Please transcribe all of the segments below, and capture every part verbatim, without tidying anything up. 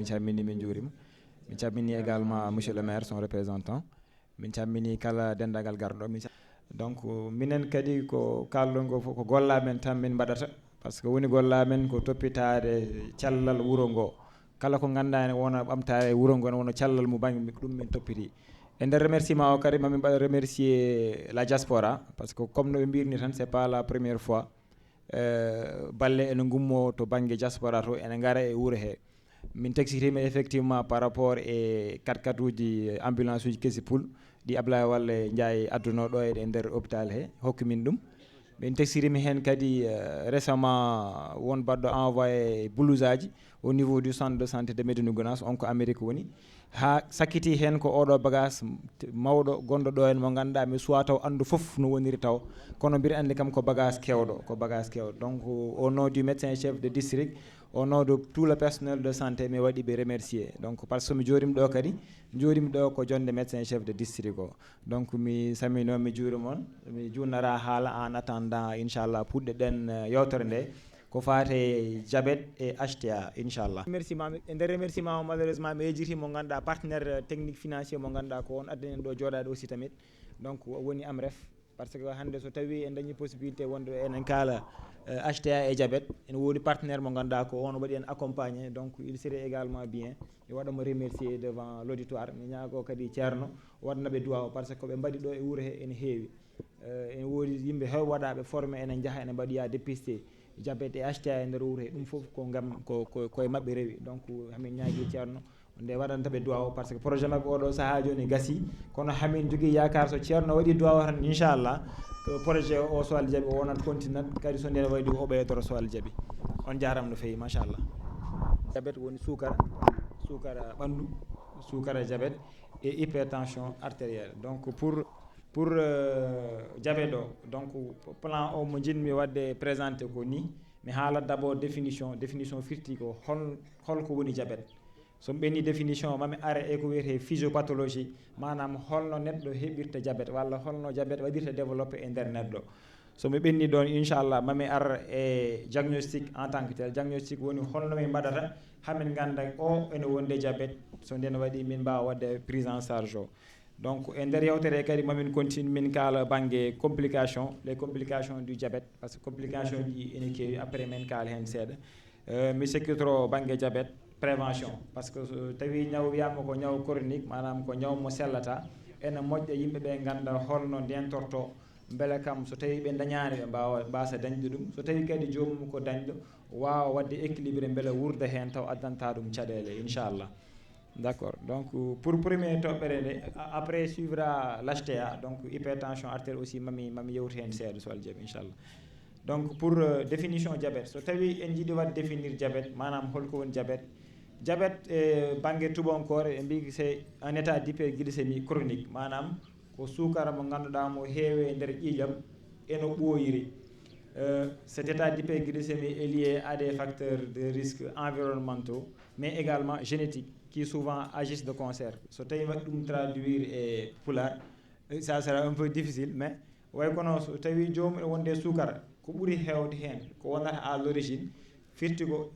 Min calminii, min njuuriima. Min calminii également monsieur le maire, son représentant. Min calminii kala denndaangal garɗo. Min ca-, donc, minen kadi ko kaalɗon ko fof ko gollal men tan min mbaɗata, par ce que woni gollal men ko toppitaade cellal wuro ngo. Kala ko ngannduɗaa ene wona ɓamtaare wuro ngo, ene wona cellal mo bannge ɗum min toppitii. E nder remerciement o kadi, mamin mbaɗa remercier la diaspora, par ce que comme no ɓe mbirni tan, c'est pas la première fois. Eh, balle ene ngummo to bannge diaspora to, ene ngara e wuro he. Min teksitima effectivement par rapport e quatre-quatre uji, ambulance uji kesi pul ɗi Ablaye Walla Ndiaye adduno ɗo e nder hôpital he, hokki min ɗum. Min teksitima heen kadi, eh, récemment won baɗɗo envoyé blouse aji au niveau du centre de santé de Médina Gounass, on ko Amérique woni. Haa sakkiti heen ko oɗo bagage mawɗo gonɗo ɗo en mo ngannduɗaa mi suwa taw anndu fof no woniri taw, kono mbiɗa anndi kam ko bagage kewɗo, ko bagage kewɗo. Donc, au nom du médecin chef de district, au nom de tout le personnel de santé, mi waɗi ɓe remercier. Donc, par ce que mi jooɗiima ɗo kadi, jooɗiima ɗo ko jonnde médecin chef de district o. Donc, mi salmino, mi juurima on, mi junnara haala en attendant, inchallah, puɗɗoɗen, eh, yewtere nde. Ko faate jabet e H T A, inchallah. Merci ma, e nder remerciement o, malheureusement, mi yejjiti mo ngannduɗaa partenaire, euh, technique financier mo ngannduɗaa ko on addani en ɗo jooɗaade aussi tamit. Donc, o woni Amref. Par ce que hannde so tawi en dañi possibilité wonde enen kaala, euh, H T A e jabet, ene woodi partenaire mo ngannduɗaa ko on waɗi en accompagné. Donc, il serait également bien. Mi waɗa mo remercier devant l'auditoire. Mi ñaago kadi Ceerno, o waɗana ɓe duwaaw, par ce que ko ɓe mbaɗi ɗo e wuro he ene heewi. Eh, ene woodi yimɓe heewɓe waɗaaɓe formé, ene njaha, ene mbaɗoya dépisté jabet e H T A e nder wuro he. Ɗum fof ko ngam, ko, ko, ko e maɓɓe rewi. Donc, hamin ñaagii Ceerno, nde waɗanta ɓe duwaaw, par ce que projet maɓɓe oɗo sahaa jooni gasii, kono hamin jogii yaakaar so Ceerno waɗi duwaaw tan, inchallah, ko projet o, so Allah jaɓi, o wonat continent, kadi so ndeen waɗi o ɓeydoro so Allah jaɓi. On jaaraama no feewi, machallah. Jabet woni suukara, suukara ɓanndu, suukara jabet e hypertension artérielle. Donc, pour Pour, euh, jabet o, donc, plan o mo njiɗmi waɗde présenté ko ni, mi haalat d'abord définition, définition firti ko hol, holko woni jabet. So mi ɓenni définition, mami are e ko wiyetee physiopathologie, maanaam holno neɗɗo heɓirta jabet, walla holno jabet waɗirta développé e nder neɗɗo. So mi ɓenni ɗon, inchallah, mami ar e diagnostic en tant que tel. Diagnostic woni holno min mbaɗata hamin ngannda o ene wonde jabet, so nden waɗi min mbaawa waɗde prise en charge o. Donc, e nder yewtere kadi, mamin continue min kaala bannge complication, les complications du diabète, par ce que complication ji ene keewi, après min kaala heen seeɗa. Euh, mi sekkitoro bannge diabète, prévention, par ce que so tawi ñaw wiyaama ko ñaw chronique, maanaam ko ñaw mo sellata, ene moƴƴa yimɓe ɓe ngannda holno ndentorto, mbele kam so tawi ɓe dañaani, ɓe mbaawa, mbaasa dañde ɗum. So tawi kadi joomum ko dañɗo, waawa waɗde équilibré mbele wuurda heen taw addanta ɗum caɗeele, inchallah. D'accord. Donc, pour premier toɓɓere nde, a-, après suivra l'H T A, donc hypertension artérielle aussi, mami, mami yewti heen seeɗa, so Allah jaɓi, inchallah. Donc, pour, euh, définition diabète, so tawi en njiɗi waɗde définir diabète, maanaam holko woni diabète? Diabète e bannge tubankoore, ɓe mbii c'est un état d'hyperglycémie chronique, maanaam ko suukara mo ngannduɗaa mo heewi e nder ƴiiƴam, eno ɓooyiri. Euh, cet état d'hyperglycémie est lié à des facteurs de risque environnementaux, mais également génétiques, qui souvent agissent de concert. So tawi mbaɗi ɗum traduire e pulaar, ça sera un peu difficile, mais way kono so tawi joomum ene wonde suukara, ko ɓuri heewde heen, ko wonata à l'origine, firti ko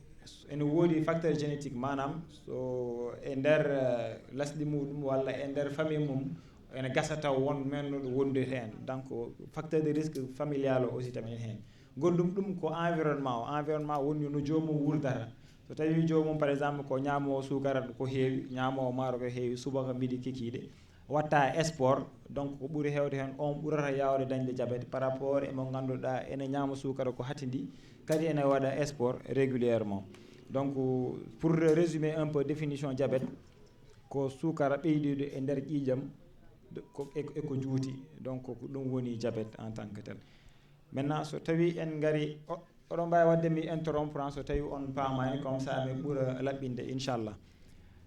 ene woodi facteur génétique, maanaam so e nder, eh, lasɗi muɗum walla e nder famille mum, ene gasa taw won mennoɗo wonde heen. Donc, facteur de risque familial o aussi tamit heen. Goɗɗum ɗum ko environnement o. Environnement woni no joomum wuurdata. So tawi joomum, par exemple, ko ñaamoowo suukara ko heewi, ñaamoowo maaro ko heewi, subaka, midi, kikiiɗe, watta sport, donc ko ɓuri heewde heen, on ɓurata yaawde dañde diabète par rapport e mo ngannduɗaa ene ñaama suukara ko hatindi, kadi ene waɗa sport régulièrement. Donc, pour résumer un peu définition diabète, ko suukara ɓeydiiɗo e nder ƴiiƴam, de-, ko, e, e ko juuti, donc ko ɗum woni diabète en tant que tel. Maintenant, so tawi en ngari, o-, oɗon mbaawi waɗde mi interrompre, so tawi on paamaani, comme ça mi ɓura laɓɓinde, inchallah.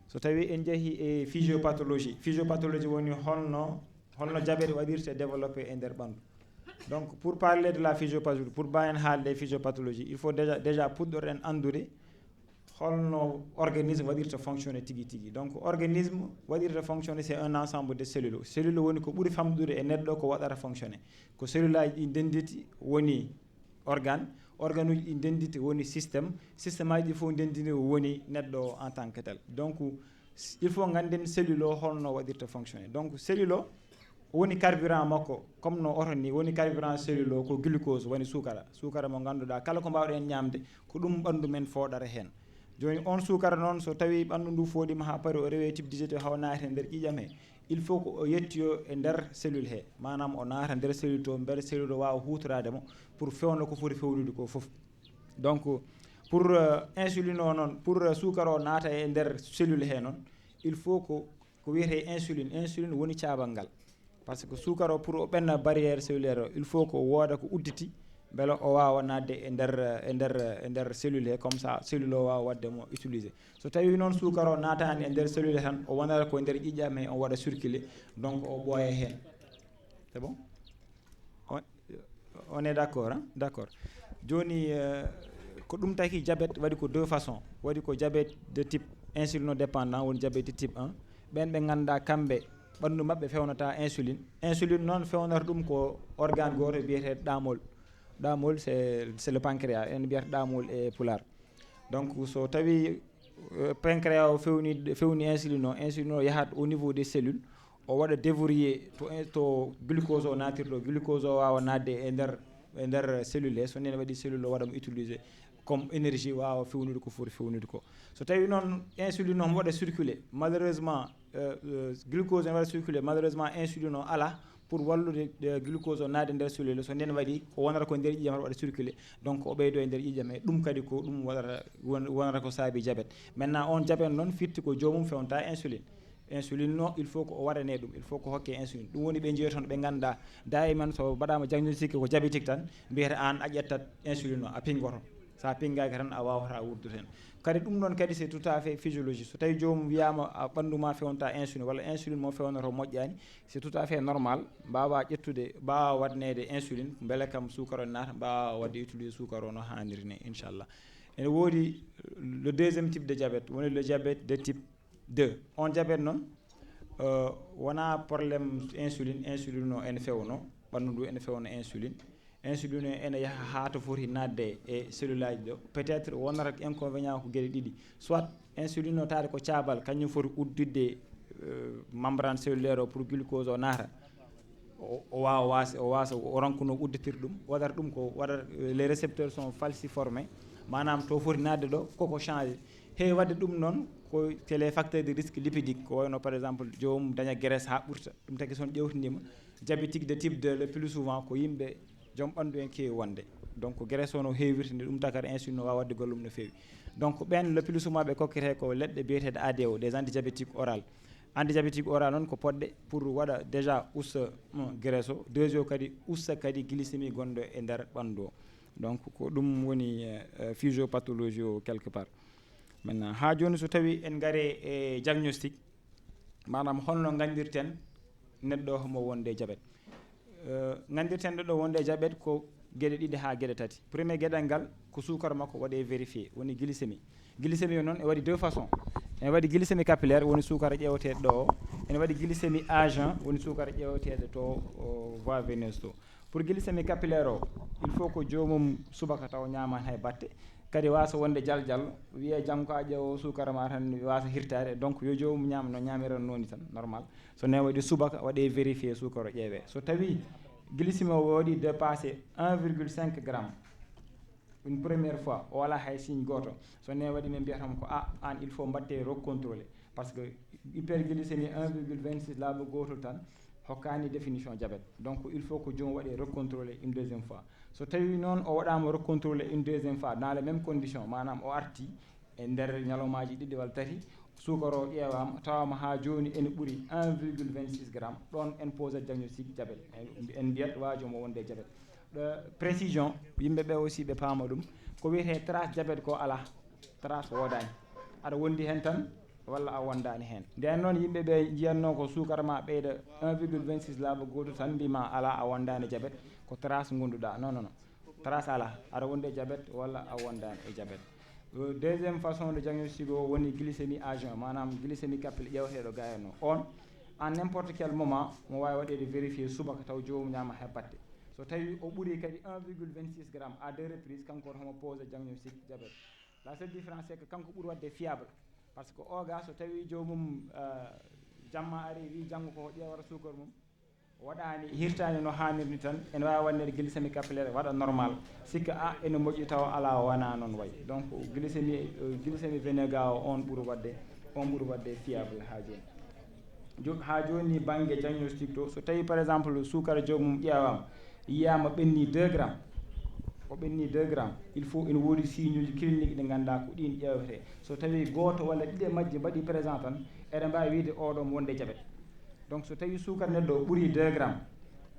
So tawi en njehi e physiopathologie, physiopathologie woni holno, holno diabète waɗirta développé e nder ɓanndu. Donc, pour parler de la physiopathologie, pour mbaawen haalde physiopathologie, il faut déjà, déjà puɗɗoɗen anndude holno organisme waɗirta fonctionné tigi tigi. Donc, organisme waɗirta fonctionné, c'est un ensemble de cellules. Cellule woni ko ɓuri famɗude e neɗɗo ko waɗata fonctionné. Ko cellule aji ɗi ndennditi woni organe, Organuji ɗi ndenditi woni système, système aji ɗi fof ndendini woni neɗɗo o en tant que tel. Donc il faut ngannden cellule o holno waɗirta fonctionné. Donc cellule o woni carburant makko, comme no oto ni woni carburant cellule o ko glucose, woni suukara. Suukara mo ngannduɗaa kala ko mbaawɗen ñaamde ko ɗum ɓanndu men fooɗata heen. Jooni on suukara noon, so tawi ɓanndu ndu fooɗima haa pari, o rewe type dix-sept o, hawa naati e nder ƴiiƴam he, il faut ko o yettoyo e nder cellule he, maanaam o naata nder cellule to, mbele cellule o waawa huutoraade mo pour fewna ko foti fewnude ko fof. Donc pour euh, insuline o noon, pour euh, suukara o naata e nder cellule he noon, il faut ko ko wiyetee insuline. Insuline woni caabal ngal, parce que suukara o, pour o ɓenna barrière cellulaire o, il faut ko wooda ko udditi mbele o waawa naatde e nder e nder e nder cellule he, comme ça cellule o waawa waɗde mo utilisé. So tawi noon suukara o naataani e nder cellule tan, o wonata ko e nder ƴiiƴam he, o waɗa circulé, donc o ɓooya heen. C'est bon? On, on est d'accord, hein? D'accord. Jooni euh, ko ɗum taki diabète waɗi ko deux façons. Waɗi ko diabète de type insulino dépendant, woni diabète de type un. Ɓeen ɓe ngannduɗaa kamɓe ɓanndu maɓɓe fewnata insuline. Insuline noon fewnata ɗum ko organe gooto biyeteeɗo ɗaamol. Ɗaamol c'est c'est le pancréas, en mbiyata ɗaamol e pulaar. Donc so tawi euh, pancréas o fewni fewni insuline o, insuline o yahat au niveau des cellules, o waɗa déverrouillé to to glucose o naatirta, glucose o waawa naatde e nder e nder cellule he. So ndeen waɗi cellule o waɗa mo utilisé comme énergie, waawa fewnude ko foti fewnude ko. So tawi noon insuline o mo waɗa circulé, malheureusement euh, euh, glucose ne waɗa circulé, malheureusement insuline o alaa pour wallude euh, glucose o naatde nder cellule. So ndeen waɗi, o wonata ko nder ƴiiƴam waɗa circulé, donc o ɓeydo e nder ƴiiƴam he. Ɗum kadi ko ɗum waɗata won- wonata ko saabi diabète. Maintenant on diabète noon firti ko joomum fewnta insuline. Insuline no, il faut ko o waɗane ɗum, il faut ko hokke insuline. Ɗum woni ɓe njeyoton ɓe ngannduɗaa daiman so mbaɗama diagnostic ko diabétique tan, mbiyata aan a ƴettat insuline o, a pingoto. Sa pingaaki tan a waawata wurdude heen. Kadi ɗum ɗon kadi c'est tout à fait physiologie. So tawi joomum wiyama a ɓanndu ma fewnta insuline walla insuline mo fewnoto moƴƴaani, c'est tout à fait normal. Mbaawa ƴettude, mbaawa waɗneede insuline mbele kam suukara o naata, mbaawa waɗde utilisé suukara o no haaniri ni, inchallah. Ene woodi le deuxième type de diabète, woni le diabète de type deux. On diabète noon euh, wonaa problème insuline. Insuline o ene fewno, ɓanndu ndu ene fewna insuline. Insuline o ene yaha haa to foti naatde e cellule aji ɗo. Peut-être wonata inconvénient ko geɗe ɗiɗi, soit insuline o taade ko caabal, kañum foti udditde euh, membrane cellulaire o pour glucose o naata, o o waawa waas o waasa o ronkuno udditir ɗum, waɗata ɗum ko waɗata euh, les récepteurs sont falciformés, maanaam to foti naatde ɗo koko changé. Heewi waɗde ɗum noon ko c'est les facteurs de risque lipidique, ko wayno par exemple joomum daña graisse haa ɓurta. Ɗum tagi so on ƴewtindima diabétique de type deux le plus souvent ko yimɓe joom ɓanndu en keewi wonde. Donc graisse o no heewirta nde, ɗum tagata insuline no waawa waɗde golle mum no feewi. Donc ɓeen le plus souvent ɓe kokkete ko leɗɗe biyeteeɗe A D O, des antidiabétiques orales. Antidiabétique oral noon ko poɗɗe pour waɗa déjà usta um, graisse o, deuxième o kadi usta kadi glycémie gonɗo e nder ɓanndu o. Donc ko ɗum woni euh, physiopathologie o quelque part. Maintenant haa jooni so tawi en ngare e diagnostic, maanaam holno nganndirten neɗɗo homo wonde diabète. Euh, nganndirten ɗo wonde diabète ko geɗe ɗiɗi haa geɗe tati. Premier geɗal ngal ko suukara makko waɗe vérifié, woni glycémie. Glycémie o noon e waɗi deux façons. Ene waɗi glycémie capillaire, woni suukara ƴeeweteeɗo ɗo o. Ene waɗi glycémie à jeun, woni suukara ƴeeweteeɗo to o, voie veineuse to. Pour glycémie capillaire o, il faut ko joomum subaka taw ñaaman hay batte. Kadi waasa wonde jal jal, wiye janngo a ƴeewo suukara ma tan waasa hirtaade. Donc yo joomum ñaam no ñaamiran nooni tan, normal. So ne waɗi subaka waɗe vérifié suukara o ƴeewe. So tawi glycémie o waɗi dépassé un virgule cinq gramme, une première fois o wala hay signe gooto, so ne waɗi min mbiyata mo ko a an il faut mbatte recontrôlé, parce que hyperglycémie un virgule vingt six laaɓa gootol tan hokkaani définition diabète. Donc il faut ko joom waɗe recontrôlé une deuxième fois. So tawi noon o waɗama recontrôlé une deuxième fois dans les mêmes conditions, maanaam o arti e nder ñalawmaaji ɗiɗi walla tati, suukara o ƴeewaama tawama haa jooni ene ɓuri un virgule vingt six gramme, ɗoon en posat diagnostic diabète, en mbiyat waajo mo wonde diabète. Ɗo précision, yimɓe ɓe aussi ɓe paama ɗum, ko wiyetee trace diabète ko alaa, trace woodaani. Aɗa wondi heen tan walla a wondaani heen. Ndeen noon yimɓe ɓe njiyatnoo ko suukara ma ɓeyda un virgule vingt six laaɓa gooto tan mbima alaa, a wondaani diabète, ko trace ngonduɗa. Non, non, non. Trace alaa, aɗa wondi e diabète walla a wondaani e diabète. Euh, deuxième façon de diagnostic o woni glycémie à jeun, maanaam glycémie capillaire ƴeeweteeɗo gayano. On, en n'importe quel moment mo waawi waɗeede vérifié subaka taw joomum ñaama hay batte. So tawi o ɓuri kadi un virgule vingt-six gramme à deux reprises, kanko homo pose diagnostic diabète. La seule différence, c'est que kanko ɓuri waɗde fiable, parce que o ga so tawi joomum jamma ari wi janngo ko ƴeewata suukar mum, waɗaani hirtaani no haanirni tan, ene waawi waɗneede glycémie capillaire waɗa normal, sikka a ene moƴƴi tawa alaa, wona noon wayi. Donc glycémie glycémie vénéga o on ɓuri waɗde on ɓuri waɗde fiable haa jooni. Haa jooni bannge diagnostic to, so tawi par exemple suukara joomum ƴeewaama, yiyaama ɓenni deux gramme, o ɓenni deux gramme, il faut ene woodi signe uji clinique ɗi ngannduɗaa ko ɗiin ƴeewetee. So tawi gooto walla ɗiɗi e majji mbaɗi présent tan, eɗen mbaawi wiide oɗo mo wonde jabet. Donc so tawi suukara neɗɗo o ɓuri deux gramme,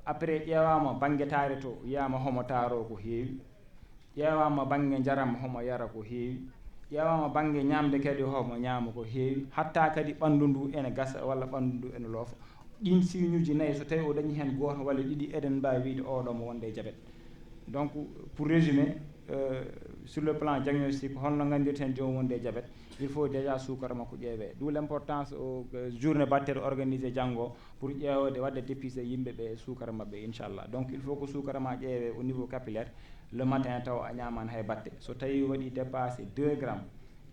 après ƴeewaama bannge taare to, yiyaama homo taaroo ko heewi, ƴeewaama bannge njaram homo yara ko heewi, ƴeewaama bannge ñaamde kadi homo ñaama ko heewi, hatta kadi ɓanndu ndu ene gasa walla ɓanndu ndu ene loofa. Ɗiin signe uji nayi so tawi o dañi heen gooto walla ɗiɗi, eɗen mbaawi wiide oɗo mo wonde e jabet. Donc pour résumer, euh, sur le plan diagnostic, holno nganndirten joom wonde e jabet? Il faut déjà suukara makko ƴeewee, d'où l'importance o journée batteɗo organisé janngo pour ƴeewde, waɗde dépisté yimɓe ɓe suukara maɓɓe, inchallah. Donc il faut ko suukara ma ƴeewee au niveau capillaire le matin, taw a ñaamaani hay batte. So tawi waɗi dépassé deux gramme,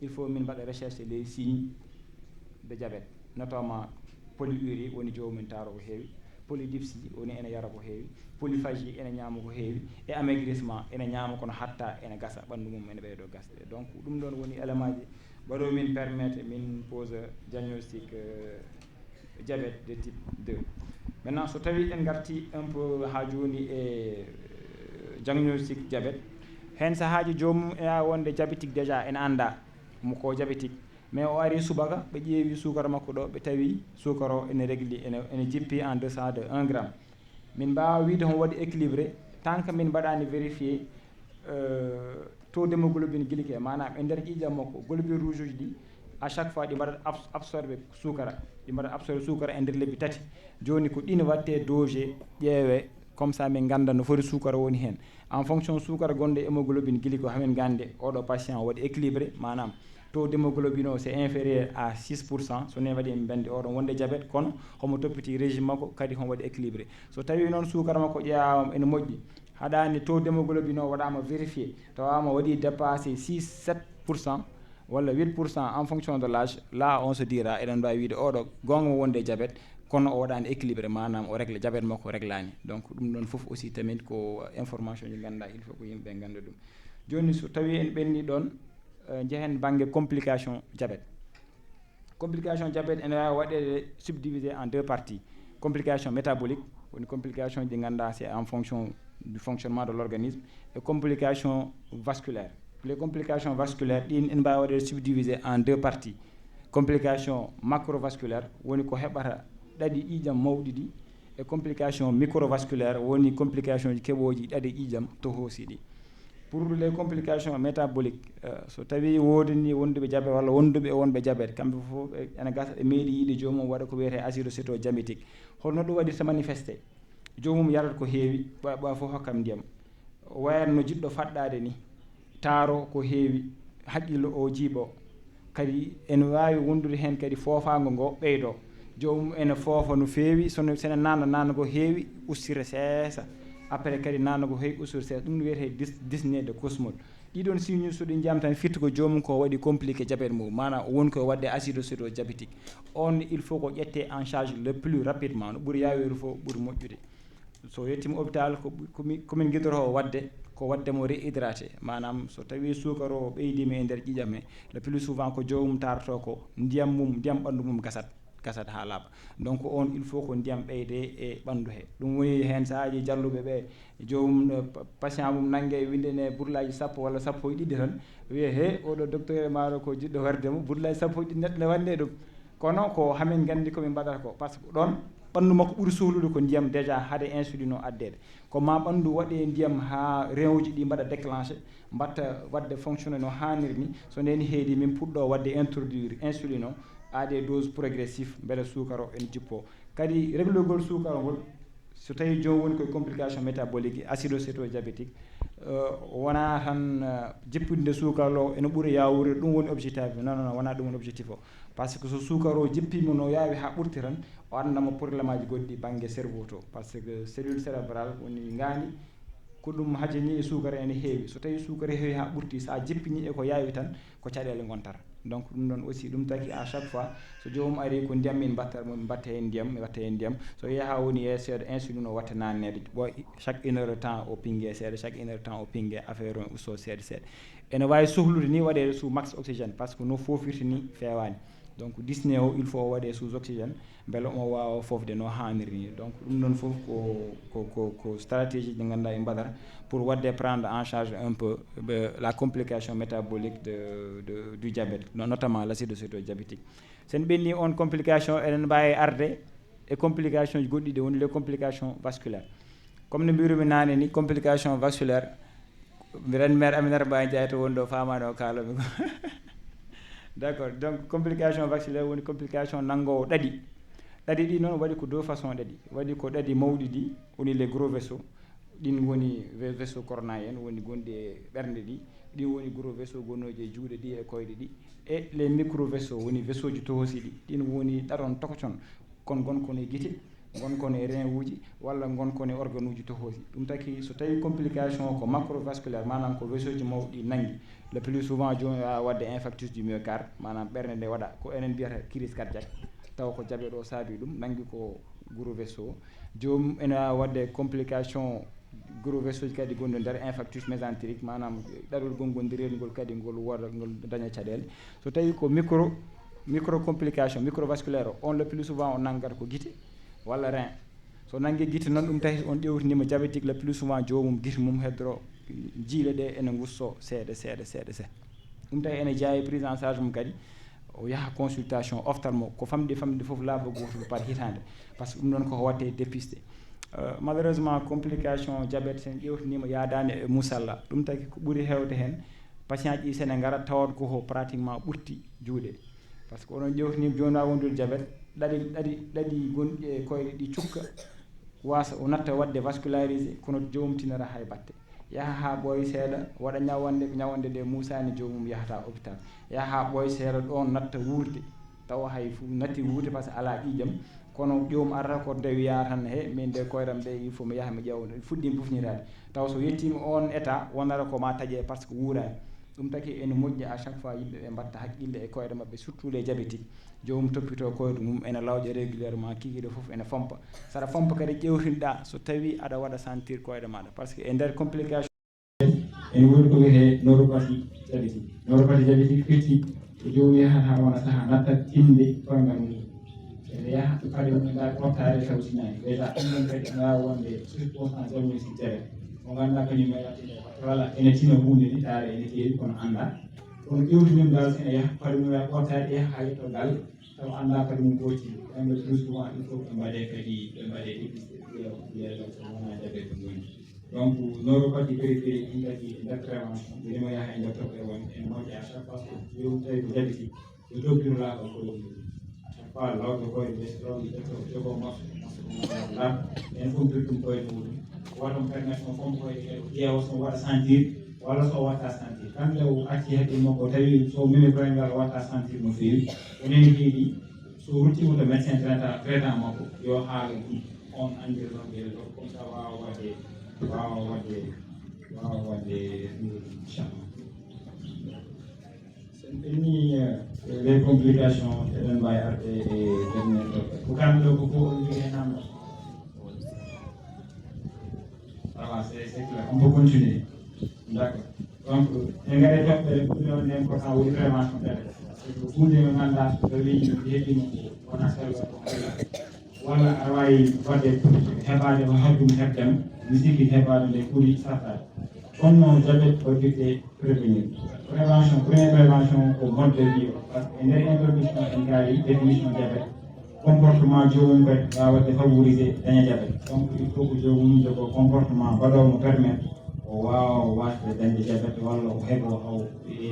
il faut min mbaɗa recherche les signes de diabète, notamment polyurie, woni joomum taaro ko heewi, polydipsie, woni ene yara ko heewi, polyphagie, ene ñaama ko heewi, e amaigrissement, ene ñaama kono hatta ene gasa, ɓanndu mum ene ɓeydo gasde. Donc ɗum ɗoon woni élément ji mbaɗo min permettre min pose diagnostic euh, diabète de type deux. Maintenant so tawi en ngarti un peu haa jooni e euh, diagnostic diabète, heen sahaaji joomum ene waawi wonde diabétique déjà, ene annda mo ko diabétique, mais o ari subaka, ɓe ƴeewi suukara makko ɗo, ɓe tawi suukara o ene régli, ene, ene jippi en deçà de un gramme. Min mbaawa wiide homo waɗi équilibré tant que min mbaɗaani vérifié euh, taux d'hémoglobine glyquée, maanaam e nder ƴiiƴam makko, globules rouges uji ɗi à chaque fois ɗi mbaɗat abs- absorbé suukara, ɗi mbaɗat absorbé suukara e nder lebbi tati. Jooni ko ɗin waɗte dosé, ƴeewe, comme ça min ngannda no foti suukara woni heen. En fonction suukara gonɗo e hémoglobine glyquée, hamin ngannde oɗo patient o waɗi équilibré, maanaam taux d'hémoglobine o c'est inférieur à six pour cent, so neen waɗi min nganndi oɗon wonde diabète, kono homo toppiti régime makko, kadi homo waɗi équilibré. So tawi noon suukara makko ƴeewaama ene moƴƴi, haɗaani taux d'hémoglobine o waɗaama vérifié, tawaama waɗi dépassé six sept pour cent walla huit pour cent en fonction de l'âge, là on se dira, eɗen mbaawi wiide oɗo goonga mo wonde diabète, kono o waɗaani équilibré, maanaam o régla diabète makko, o réglaani. Donc ɗum ɗoon fof aussi tamit ko information ji ngannduɗaa il faut ko yimɓe ɓe ngannda ɗum. Jooni so tawi en ɓenni ɗoon, euh, njehen bannge complication diabète. Complication diabète ene waawi waɗeede subdivisé en deux parties. Complication métabolique, woni complication ɗi ngannduɗaa c'est en fonction du fonctionnement de l'organisme, et complication vasculaire. Les complications vasculaires ɗin ene mbaawi waɗeede subdivisé en deux parties. Complication macrovasculaire woni ko heɓata ɗaɗi ƴiiƴam mawɗi ɗi, e complication microvasculaire woni complication ji keɓooji ɗaɗi ƴiiƴam to hoosi ɗi. Pour les complications métaboliques, euh, so tawi woodani wonduɓe diabète walla wonduɓe e wonɓe diabète, kamɓe fof ɓe ene gasa ɓe meeɗi yiide joomum waɗa ko wiyetee acétone diabétique. Holno ɗum waɗirta manifesté? Joomum yarata ko heewi, ɓooya ɓooya fof hokkam ndiyam. O wayat no jiɗɗo faɗɗaade ni, taaro ko heewi, haqqillo o jiiɓo. Kadi ene waawi wondude heen kadi foofaango ngo ɓeydo. Joomum ene foofa no feewi, sono sene naatna naatna ko heewi, ustira seesa. Après kadi naatna ko heewi, ustira seesa. Ɗum wiyetee dys- dyspnée de Kussmaul. Ɗiɗon signe so ɗi njiyam tan firti ko joomum ko waɗi compliqué diabète mum, maanaam o woni ko waɗde acétone diabétique. On il faut ko ƴette en charge le plus rapidement, no ɓuri yaaweede fof ɓuri moƴƴude. So yettiima hôpital ko ɓu- ko mi- ko min ngiɗotoo waɗde ko waɗde mo réhydraté, maanaam so tawi suukara o ɓeydiima e nder ƴiiƴam he, le plus souvent ko joomum taarotoo ko ndiyam mum, ndiyam ɓanndu mum gasat, gasat haa laaɓa. Donc on il faut ko ndiyam ɓeyde e ɓanndu he. Ɗum woni heen sahaaji jalluɓe ɓe joomum, eh, pa- patient mum nannge windene burlaaji sappo walla sappo e ɗiɗi tan, wiye he oɗo docteur e maaro ko jiɗɗo warde mo burlaaji sappo e ɗiɗi neɗɗo ne wannde ɗum. Kono ko hamin nganndi ko min mbaɗata ko, par ce que ɗoon ɓanndu makko ɓuri sohlude ko ndiyam déjà hade insuline o addeede. Ko ma ɓanndu waɗe ndiyam haa rewuji ɗi mbaɗa déclenché, mbatta waɗde fonctionné no haaniri ni. So ndeen heedi min puɗɗo waɗde introduire insuline o à des doses progressives, mbele suukara o ene jippo. Kadi reglugol suukara ngol, so tawi joom woni koye complication métabolique, acétone diabétique, euh, wona tan euh, jippinde suukara o ene ɓuri yawrude, ɗum woni objectif. Non, non, non, wona ɗum woni objectif o. Par ce que so suukar o jippiima no yaawi haa ɓurti tan, o addana mo problème aji goɗɗi bannge cerveau to. Par ce que cellule cérébrale woni ngaandi, ko ɗum hajani e suukar ene heewi. So tawii suukar heewi haa ɓurti, so a jippinii e ko yaawi tan, ko caɗeele ngontata. Donc ɗum ɗon aussi, ɗum taki à chaque fois, so joomum ari ko ndiyam min mbatta, min mbatta heen ndiyam, min mbatta heen ndiyam. So yaha woni yeeseede insuline o watta naanneede, bo chaque une heure de temps o pinge seeɗa, chaque une heure de temps o pinge affaire o usto seeɗa seeɗa. Ene waawi sohlude ni waɗeede sous max oxygène, par ce que no foofirta ni feewaani. Donc dyspnée o, il faut o waɗe sous oxygène, mbele omo waawa fofde no haaniri ni. Donc ɗum ɗon fof ko, ko, ko, ko stratégie ɗi ngannduɗaa ɓe mbaɗata pour waɗde prendre en charge un peu, euh, la complication métabolique de, de, du diabète, no- notamment l'acide acétodiabétique. Sen ɓenni on complication, eɗen mbaawi arde e complication ji goɗɗi ɗi woni les complications vasculaires. Comme no mbirumi naane ni, complication vasculaire, mbiɗen maire Aminata Mbaye Ndiaye to woni ɗo, faamaani o kaalami ko. D'accord, donc complication vasculaire woni complication nanngoowo ɗaɗi. Ɗaɗi ɗi noon waɗi ko deux façons ɗaɗi. Waɗi ko ɗaɗi mawɗi ɗi, woni les gros vaisseaux. Ɗin woni ve- vaisseau coronaire en, woni gonɗi e ɓernde ɗi. Ɗin woni gros vaisseau gonnooji e juuɗe ɗi e koyɗe ɗi. E les micro vaisseaux, woni vaisseau ji tohosi ɗi. Ɗin woni ɗaɗon tokoton, kon ngon kono e gite, ngon kono e rein uji, walla ngon kono e organe uji tohosi. Ɗum taki so tawi complication o ko macrovasculaire, maanaam ko vaisseau ji mawɗi nanngi, le plus souvent jooni a waɗde infarctus du myocarde, maanaam ɓernde nde waɗa ko enen mbiyata crise cardiaque, taw ko diabète o saabi ɗum, nanngi ko gros vaisseau. Joomum ene waawi waɗde complication gros vaisseau ji kadi gonɗo nder infarctus mésentérique, maanaam ɗaɗol gonngol nder reedu ngol kadi ngol wooda, ngol daña caɗeele. So tawi ko micro, micro complication microvasculaire o, on le plus souvent o nanngata ko gite walla rein. So nanngi gite noon, ɗum tahi on ƴewtinima diabétique, le plus souvent joomum gite mum heddoro jiile ɗe ene ngusto seeɗa seeɗa seeɗa seeɗa. Ɗum tahi ene jeyaa e prise en charge mum kadi, o yaha consultation ophtalmo, ko famɗi famɗi fof laabi gooto par hitaande, par ce que ɗum ɗon koko watte dépisté. Euh, malheureusement complication diabète sen ƴewtinima yaadaani e musalla, ɗum taki ko ɓuri heewde heen, patient ji sene ngara tawat ko ko pratiquement ɓurti juuɗe. Par ce que onon ƴewtinima jooni a wondude diabète, ɗaɗi ɗaɗi ɗaɗi gonɗi e koyɗe ɗi cukka, wasa o natta waɗde vascularisé, kono joomum tinata hay batte. Yaha haa ɓooya seeɗa, waɗa ñawande, ñawande nde muusaani, joomum yahata hôpital. Yaha haa ɓooya seeɗa, ɗoon natta wuurde, tawa hay fu natti wuurde par ce que alaa ƴiiƴam. Kono joomum arata ko nde wiya tan, he min de koyram de il faut mi yaha mi ƴeewa, fuɗɗiima bufñiraade. Taw so yettiima oon état, wonata ko ma taƴe par ce que wuuraani. Ɗum taki ene moƴƴi à chaque fois yimɓe ɓe mbatta haqqille e koyɗe maɓɓe, surtout les diabétiques. Joomum toppitoo koyɗe mum, ene lawƴa régulièrement, kikiiɗe fof ene fompa. Saɗa fompa kadi ƴewtinɗa so tawi aɗa waɗa sentir koyɗe maɗa, par ce que e nder complication. Ene woodi ko wiyetee neuropathie diabétique. Neuropathie diabétique firti ko joomum yahata haa wona sahaa natta tinde koyngal mum. Ene yaha to paɗe mum ngal ɓottaade tawtinaani. Déjà ɗum ɗon kadi ene waawi wonde surponstant diagnostic tere. Mo ngannduɗaa kañum e waɗde, voilà, ene tina huunde ni, taare ene keewi kono anndaa. Kono ƴewtinirgal so ene yaha paɗe mum ngal ɓottaade, yaha haa yetto ngal, taw anndaa paɗe mum ɓotti. Ɗum ɗo plus souvent il faut ɓe mbaɗe kadi, ɓe mbaɗe dépisté, ɓe ƴeewa, ɓe ƴeewa so wonaa diabète ngoni. Donc neuropathie périphérique ɗin kadi e nder prévention, ɓe rimo yaha e nder toɓɓe won en moƴƴa à chaque fois que joomum tawi ko diabétique, ɓe toppiro laaɓal koye mum. À chaque fois lawɓe koye ɓe, lawɓe ƴetto jogo morso morso ko mbaɗa laaɓ, en fof ɓe ɗum koye muɗum. Waɗa mo permettre mo fompa koye ɗe, o ƴeewa so waɗa sentir walla so watta sentir. Kamɓe o acci haqqille makko, tawi so memi koye ngal watta sentir no feewi, o nani heeɗi, so ruttiima to médecin traitant, traitant makko, yo haala ɗum, on anndira ɗon geɗe ɗo, comme ça waawa waɗde, waawa waɗde, waawa waɗde ɗum, inchallah. Sen ɓenni, euh, les complications, eɗen mbaawi arde e dernier ɗo. Ko kamɗo ko fof on wiyi hen namɗo. Voilà, c'est, c'est clair. On peut continuer. D'accord. Donc, en ngare toɓɓere ɓuri on important woni prévention tere. Parce que ko hunde no ngannduɗaa so tawi ɗum heɓiima ko wona sellude ko Allah. Walla aɗa waawi waɗde heɓaade ko haɗum heɓdema, mi sikki heɓaade nde ɓuri saɗɗaade. Kono noon diabète ko jiɗde prévenir. Prévention, première prévention ko mode de vie o. Par ce que e nder introduction en kaali définition diabète. Comportement joomum kadi waawa waɗde favoriser daña diabète. Donc il faut que joomum jogo comportement mbaɗoowo mo permettre o waawa waasde dañde diabète walla o heɓo haw e, e,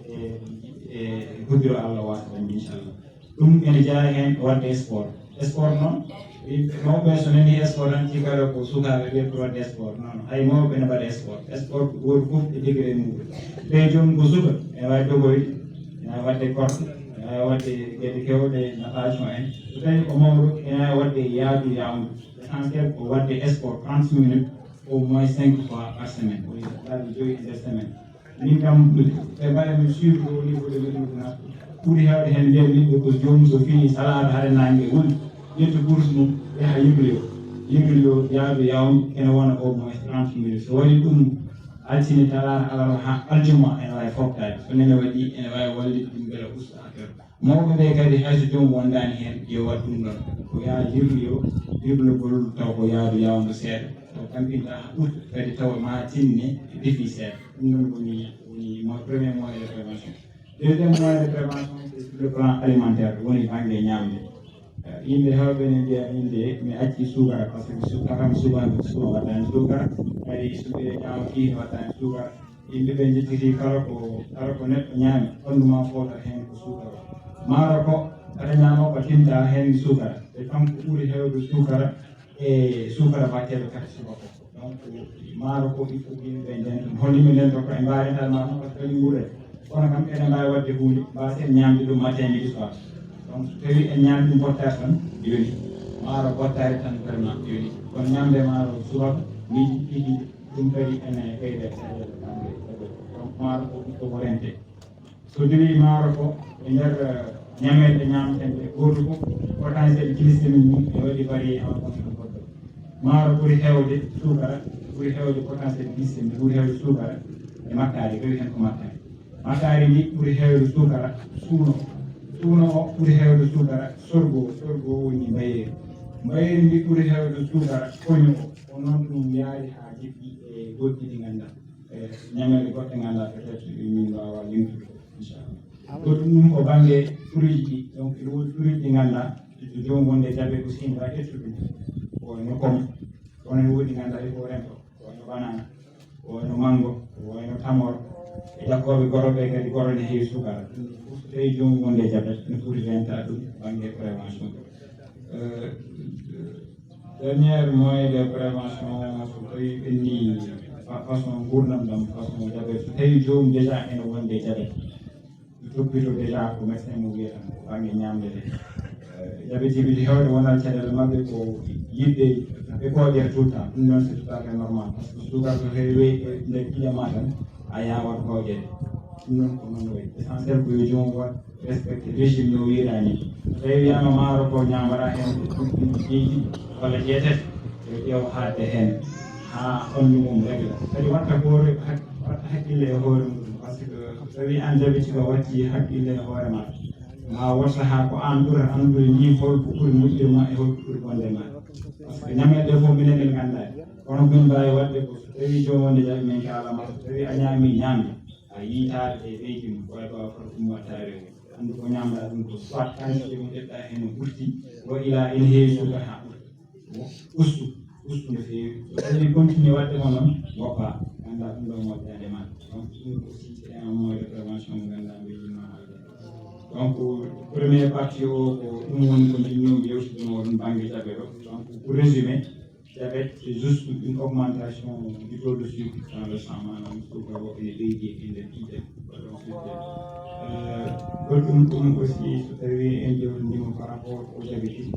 e, e, e hoddiro Allah waasde dañde inchallah. Ɗum ene jeyaa heen waɗde sport. Sport noon, yimɓe mawɓe so nani sport tan cikkata ko sukaaɓe ɓe ɓuri waɗde sport. Non, hay mawɓe ne mbaɗa sport. Sport ko gooto fof e degré muɗum. Tawi joomum ko suka, ene waawi dogoyde, ene waawi waɗde korka, ene Waɗde geɗe kewɗe, natation en. So tawi ko mawɗo, ene waɗde yaadu yawndu. L'essentiel ko waɗde sport trente minutes au moins cinq fois par semaine. O laabi joyi e nder semaine. Min kam, ɓe mbaɗa min suivre au niveau de Médina Gounass. Ɓuri heewde heen nder yimɓe ko joomum so fini salaatu hare naange woni ƴetta course mum yaha yirloyo. Yirloyo yaadu yawndu ene wona au moins trente minutes. So waɗi ɗum altine, talaata, alarba haa aljuma ene waawi foftaade. So nene waɗi ene waawi wallitde ɗum mbele usta affaire. Mawɓe ɓe kadi hay so joom wondaani heen yo waɗ ɗum ɗon. Ko yaha yirloyo, yirlogol taw ko yaadu yawndu seeɗa. Taw tampinta haa ɓurta kadi tawa ma tinne defi seeɗa. Ɗum ɗon woni, woni mo-, premier moyen de prévention. Deuxième moyen de prévention, c'est sur le plan alimentaire, woni bannge ñaamde. Eh, yimɓe heewɓe ne mbiya min de mi acci suukara, par ce que su-, tatan suukaani, suuka waɗaani suukara, kadi suuɗe ñaama kihi waɗaani suukara. Yimɓe ɓe njettiti kala ko, kala ko neɗɗo ñaami, ɓanndu ma fota heen ko suukara. Maaro ko aɗa ñaama ko tinta heen suukara, e kanko ɓuri heewde suukara e suukara mbatteɗo kadi subaka o. Donc, maaro ko il faut yimɓe ɓe ndenta. Hol yimɓe ndenta ko e mbaari tan maaro, par ce que kañum nguure. Kono kam ene mbaawi waɗde huunde, mbaasen ñaamde ɗum matin, midi, soir. Donc, so tawi en ñaami ɗum bottaari tan, yoni. Maaro bottaari tan, vraiment, yoni. Kono ñaamde maaro subaka, midi, kikiiɗe, ɗum kadi ene ɓeyda caɗeele kamɓe. Donc, maaro ko il faut ko rente. So jowi maaro ko e nder, eh, ñameeje ñaamten ɗe, gooto fof potentiel glycémique mum e waɗi varié en fonction goɗɗo. Maaro ɓuri heewde suukara, ɓuri heewde potentiel glycémique, ɓuri heewde suukara e makkaari, rewi heen ko makkaari. Makkaari ndi ɓuri heewde suukara, suuno. Suuno o ɓuri heewde suukara, sorgo, sorgo woni mbayeeri. Mbayeeri ndi ɓuri heewde suukara, koño o. Ko noon ɗum yaari haa jiɗɗi e goɗɗi ɗi nganndaa. E ñameeje goɗɗe nganndaa peut-être min mbaawaa limtude, inchallah. Goɗɗum ɗum ko bannge fruitji ɗi, donc ene woodi fruitji ɗi nganndaa, so joomum wonde jaɓe aussi ene waawi ƴettude ɗum. Ko wayno pomme, kono ene woodi nganndaa ɗi ko rento, ko wayno banana, ko wayno mango, ko wayno tamor. E ƴakkooɓe goro ɓe kadi, goro ne heewi suukara. Ɗum ɗum fof so tawi joomum wonde jaɓe, ene foti renta ɗum bannge prévention. Euh, Dernier moyen de prévention, so tawi ɓenni fa-, façon nguurndam ɗam, façon diabète, so tawi joomum déjà ene wonde diabète, mi toppito déjà ko médecin mo wiyata ko bannge ñaamde nde. Eh, diabète ji ɓe heewde wonal caɗeele maɓɓe ko yiɗde ɓe kooƴere tout le temps, ɗum noon c'est tout à fait normal, par ce que suukar so heewi e nder ƴiiƴam ma tan, a yawat kooƴere. Ɗum noon ko noon wayi. Essentiel ko yo joomum waɗ respecté régime no wiiraa ni. So tawi wiyaama maaro ko ñaamata heen ko ɗum ɗum jeeɗiɗi walla jeetati, yo ƴeew haaɗde heen haa ɓanndu mum regla. Kadi watta hoore hak-, watta hakkille e hoore mum, par ce que so tawi aan jabiti ko watti hakkille e hoore ma, ma won sahaa ko aan ɓurata anndude ni hol ko ɓuri moƴƴude ma e hol ko ɓuri bonde ma. Par ce que ñameeje ɗe fof minen en nganndaa. Kono min mbaawi waɗde ko so tawi joom wonde jaɓi min kaalama, so tawi a ñaami ñaamde, a yiytaade e leydi mum, ko waɗi wawa fota ɗum wattaade o. Anndu ko ñaamɗa ɗum ko soit quantité mo ƴeɗɗa heen o ɓurti, o ila ene heewi suukar haa ɓurta. Ustu, ustu no feewi. So tawi continue waɗde ko noon, goppa, ngannda ɗum ɗo moƴƴaade ma. Donc, ɗum aussi, c'est un moyen de prévention mo ngannduɗaa mbeɗa yinno waɗde. Donc, première partie o, ko ɗum woni ko njiɗmi yewtude mo ɗum bannge jaɓe ɗo. Donc, pour résumer, diabète, c'est juste une augmentation du taux de sucre dans le sang, maanaam suukar o ene ɓeydi e nder ƴiiƴam. Donc, sucre. Euh, goɗɗum ɗum aussi, so tawi en ƴewtindima par rapport au diabétique,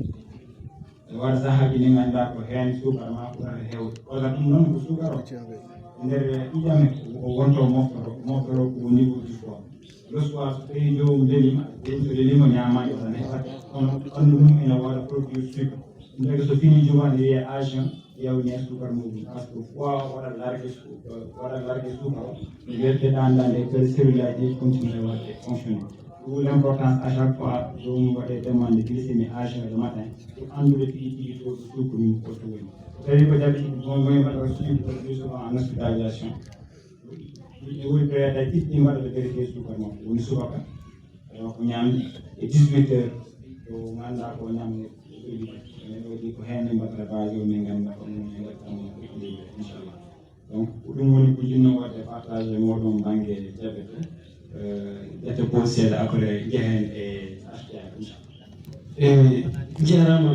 e waɗa sahaaji ɗi ngannduɗaa ko heen suukar ma ɓurata heewde. Walla ɗum noon ko suukar o. E nder ƴiiƴam o wonto moftoro, moftoro ko au niveau du foie. Le soir, so tawi joomum lelima, joomum so lelima ñaama e tan heɓat, kono ɓanndu mum ene waɗa produit sucre. Ndeke so fini juma ne wiye agent, yawne suukar muɗum. Par ce que foie waɗa largue su-, waɗa largue suukar o. Ɓe ɓe ɗanda nde kadi cellule aji ɗi continue waɗde fonctionner. D'où l'importance à chaque fois joomum waɗe demande glycémie agent le matin, pour anndude tigi tigi taux de sucre mum holto woni. So tawi ko diabétique, bon, bon, waɗa suivi plus souvent en hospitalisation. Ɗi woni période aji ɗiɗi ɗi mbaɗata vérifié suukar makko. Woni subaka, tawa ko ñaamde e dix-huit heures, ko ngannduɗaa ko ñaamde. Min waɗi ko heen min mbaɗata basé o, min ngannduɗaa ko min mbaɗata mo, inchallah. Donc, ko ɗum woni ko njiɗno waɗde partagé e mooɗon bannge diabète. Euh, ƴetta pause seeɗa, après njehen e H T R, inchallah. E jarama